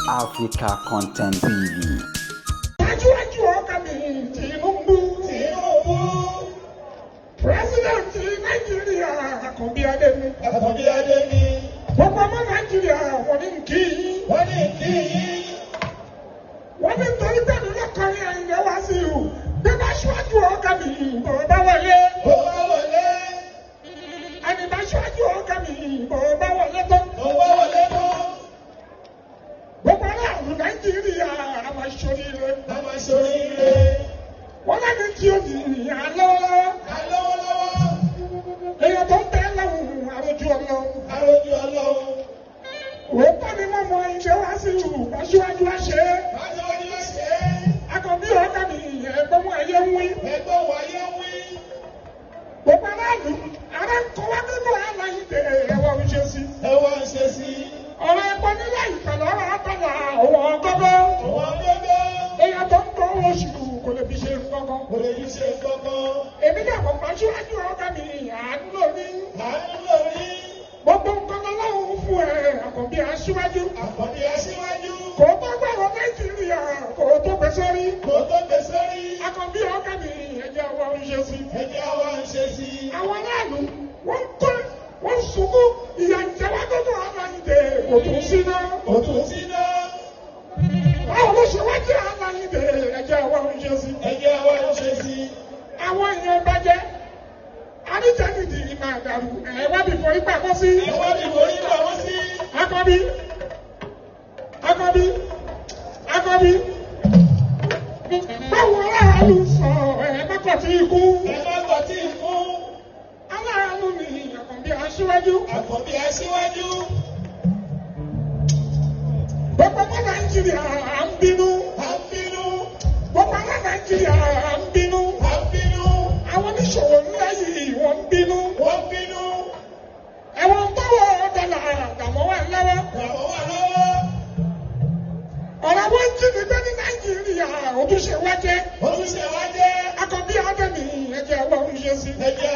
Africa Content TV. Aṣíwájú ọ̀gá mi Tinubu. Tinubu. President Nàìjíríà, Àkànbí Adé mi. Àkànbí Adé mi. Gbogbo ọmọ Nàìjíríà, wọ́n ní kí yín. Wọ́n ní kí yín. Wọ́n ní torí pẹ̀lú lọ́kọrin Àyìndé Wàsíù. Bí bá ṣíwájú ọ̀gá mi bò bá wọlé. Ó bá wọlé. Ẹni bá ṣíwájú ọ̀gá mi bò bá wọlé tán. Ó bá wọlé tán. Gbogbo aráàlú Nàìjíríà a máa ṣoríire. A máa ṣoríire. Wọ́n lẹ́ni tí ó ní àlọ́lọ́wọ́. Alọ́wọ́lọ́wọ́. Èèyàn tó ń tẹ́ lọ́hùn àròjù Ọlọ́run. Arójú Ọlọ́run. Òótọ́ ni mo mọ Àyìndé Wàsíù, aṣíwájú á ṣe é. Aṣíwájú á ṣe é. Àkànbí ọ̀gá mi, ẹ̀gbọ́n wọn ayé ń wí. Ẹgbọ́n wáyé wí. Gbogbo aráàlú, ará ń kọ́ wá nínú àlàyé ẹ̀wọ̀n ń ṣe sí. Ẹwà ń ṣe sí. Ọ̀rọ̀ ẹ̀kọ́ nílẹ̀ ìpẹ̀lẹ̀ ọ̀rọ̀ àtàlà ọ̀wọ̀n gọ́gọ́. Ọ̀wọ́n gbogbo. Èèyàn tó ń gbọ́ oṣù kò lè fi ṣe nǹkankan. Kò lè fi ṣe nǹkankan. Èmi náà kò pa aṣíwájú ọ̀gá mi, àánú lórí. Àánú lórí. Gbogbo nǹkan lọ́lọ́run fún ẹ, Àkànbí aṣíwájú. Àkànbí aṣíwájú. Kò tó gbọ́rọ̀ Nàìjíríà, kò tó gbé sórí. Kò tó gbé sórí. Àkànbí ọ̀gá mi, ẹ̀jẹ̀ wa ń ṣe sí. Ẹ̀jẹ̀ wa ń ṣe sí. Àwọn aráàlú wọ́n ń kọ́, wọ́n ń sunkún, ìyà ń jẹ wá gbogbo aláìdè, kò tún sí náà. Kò tún sí náà. Báwo ló ṣe wá jẹ́ aláìdè, ẹ̀jẹ̀ wa ń ṣe sí. Ẹ̀jẹ̀ wa ń ṣe sí. Àwọn èèyàn bàjẹ́ àríjẹ́nìdì máa dàrú, ẹ̀ wá bí forí pamọ́ sí. Ẹ̀wá bí forí pamọ́ sí. Àkànbí, Àkànbí, Àkànbí, báwo aráàlú sọ ẹ̀ mọ́kàn tí ikú. Ẹ má gbọ́ tí ì kú. Aláàánú ni Àkànbí aṣíwájú. Àkànbí aṣíwájú. Gbogbo ọmọ Nàìjíríà à ń bínú. À ń bínú. Gbogbo ará Nàìjíríà à ń bínú. À ń bínú. Àwọn oníṣòwò ńlá yìí wọ́n ń bínú. Wọ́n bínú. Ẹ̀wọ̀n tọ́wọ́ dọ́là àdàmọ́ wà lọ́wọ́. Làwọn wà lọ́wọ́. Ọ̀rọ̀ wọn jí ni gbé ní Nàìjíríà, ojúṣe wa jẹ́. Ojúṣe wa jẹ́. Àkànbí Adémi, ẹ̀jẹ̀ wa ń ṣe sí. Ẹ̀jẹ̀